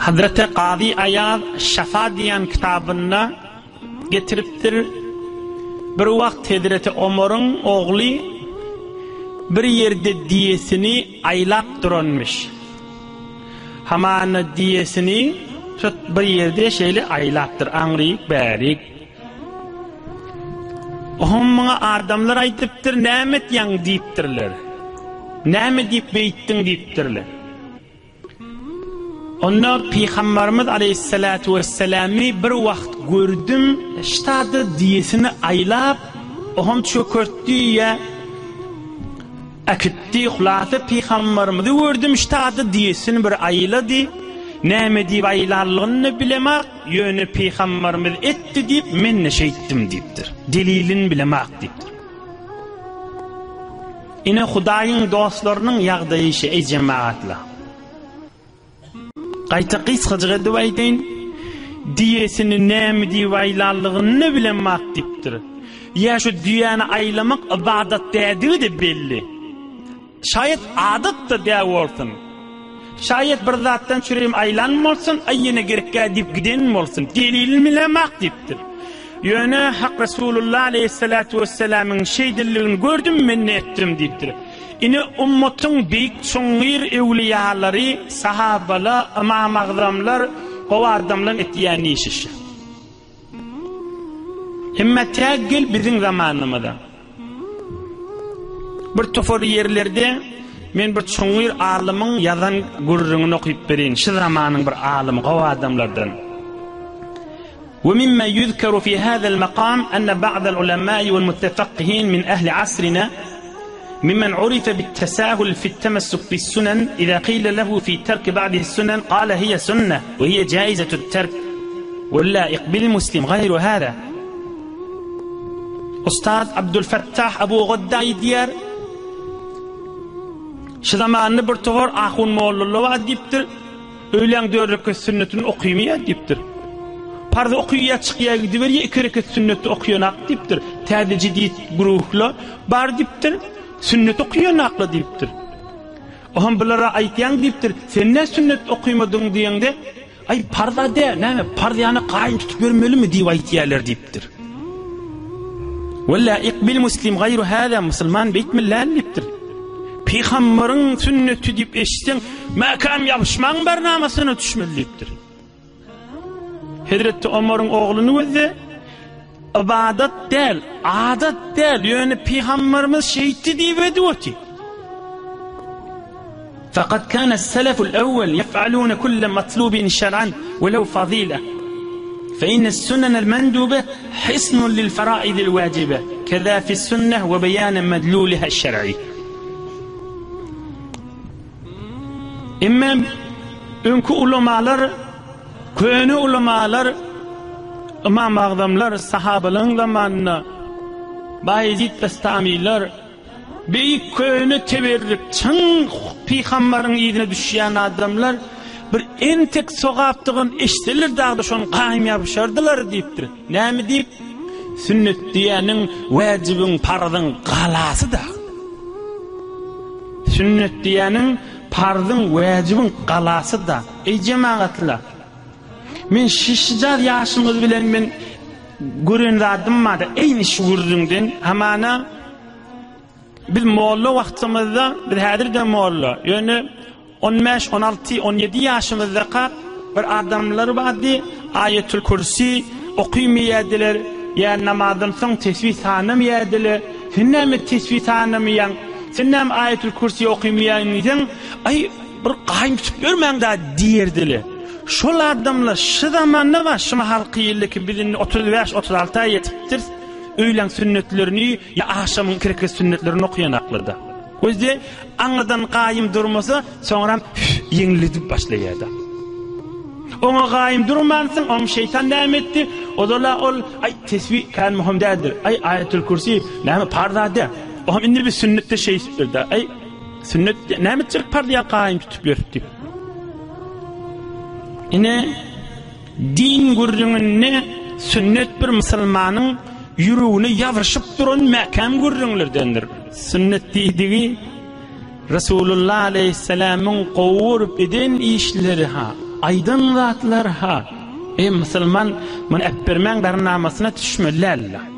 Hazreti Kazy Aýaz Şafa diýen kitabynda getiripdir. Bir wagt Hezreti Omaryň ogly bir ýerde diýesini aýlap duranmyş. Hamana diýesini tut bir ýerde şeýle aýlapdyr, aňryk, bärik. Oňa muňa adamlar aýdypdyr, näme etýäň diýipdirler. Näme diýip beýtdiň diýipdirler. Onda Pygambarymyz aleýhissalatu wesselamy bir wagt gördüm, ştada diýesini aýlap, oňam çökertdi ýa äkitdi, hulasa Pygambarymyzy gördüm, ştada diýesini bir aýlady, näme diýip aýlanlygyny bilemak, ýöne Pygambarymyz etdi diýip, men-de şeýtdim diýipdir. Delilini bilemak diýipdir. Ine Hudaýyň dostlarynyň ýagdaýy şe eý jemagatlar. Gaýta gysgajyk edip aýdaýyn, Diýesini näme diýip aýlanlygyny bilenmak diýipdir. Ýa şu düýäni aýlamak ybadat dädigi-de belli. Şaýat adat-da dä bolsun. Şaýat bir zatdan çürim aýlan bolsun, aý ýene gerekgä diýip giden bolsun. Delilini bilenmak diýipdir. Ýöne Hak Resulullah aleýhissalatu wessalamyň şeýdildigini gördüm, men-de etdim diýipdir. Ine ummatyň beýik çuňňur öwliýalary, sahabalar, ymam-agzamlar, gowy adamlaryň etýän işi şu. Emma tä gel biziň zamanymyza. Bir topar ýerlerde men bir çuňňur alymyň ýazan gürrüňini okyp bereýin. Şu zamanyň bir alymy, gowy adamlardan. Ve mimma yuzkeru fi hazal makam enne ba'dal ulemai vel mutefakkihin min ehli asrina mimmen urife bit tesahul fit temessuk bis sunen iza qile lehu fi terki ba'dihi sunen kale hiye sünne ve hiye caizetut terk ve laik bil muslim gayru hada. Ustad Abdülfettah Abu Gudda aýdýar, Şu zamanda bir towar ahun mollalar bar diýipdir. Öýläň dört rekat sünnetini okymaýar diýipdir. Parz okyýar, çykýar gidiberýär, iki rekat sünneti okaýanak diýipdir. Täze jedid güruhlar bar diýipdir. Sünnet okaýanakla diýipdir. Oňam bulara aýtýaň diýipdir. Sen nä sünnet okymadyň diýeňde, Aý, parz-a däl, näme, parz ýany gaýym tutup ýörmelimi diýip aýtýarlar diýipdir. Walla ikbil muslim gaýru hada musulman beýtmeli däl diýipdir. Pygambaryň sünneti diýip eşitseň, mäkäm ýapyşmaň barnamasyna düşmeli diýipdir. Hezreti Omaryň ogluny gözle, ybadat däl, adat däl, ýöne pygambarymyz şeýtdi diýip edip otyr. Fakat kana seleful evvel yef'alune kulle matlubin şer'an velev fazile. Fe inne sunnenel mendube hisnun lil feraidil vacibe. Keza fis sünneh ve beyane medluliha şer'i. Emma öňki ulamalar, köne ulamalar, Ymam Agzamlar sahabalaryň zamanynda Baýezid Bestamylar Beýik köne teberrik çyn pygambaryň yzyna düşýän adamlar bir entek sogapdygyn eşitseler dagda şony gaýym ýapyşardylar diýipdir. Näme diýip? Sünnet diýýäniň wäjibiň parzyň galasy dag. Sünnet diýýäniň parzyň wäjibiň galasy da. Eý jemagatlar! Men şişijaz ýaşyňyz bilen men gören zadym bardy. Eýni şu gürrüňden hamana biz molla wagtymyzda, biz häzir-de molla, ýöne 15, 16, 17 ýaşymyzdaka bir adamlar bardy, Aýetül Kürsi okymaýardylar, ýa namazdan soň tesbih sanamaýardylar. Sen näme tesbih sanamaýaň? Sen näme Aýetül Kürsi okymaýaň diýseň, aý Bir gaýym tutup ýörmäň-dä diýerdiler. Şol adamlar şu zamanda bar, şu mahalky ýyldaky biz indi 35, 36-a ýetipdiris, öýläň sünnetlerini ýa agşamyň iki rekat sünnetlerini okaýanaklar-da. Gözde aňyrdan gaýym durmasa, soňram ýeňledip başlaýar-da. Oňa gaýym durmansyň, oň şeýtan näme etdi? Ozal-a ol, aý, tesbih kän möhüm däldir, aý, aýatul kürsi, näme, parz-a däl. Oňam indi bir sünnetde şeýdipdir-de, aý, Sünnet näme etjek parz ýa gaýym tutup ýörüp diýip. Ine din gürrüňinde sünnet bir musulmanyň ýüregine ýazyşyp duran mäkäm gürrüňlerdendir. Sünnet diýdigi Resulullah aleýhissalamyň gowy görüp eden işleri ha. Aýdan zatlar ha. Eý musulman, muny äpbermäň barnamasyna düşmeli däldi.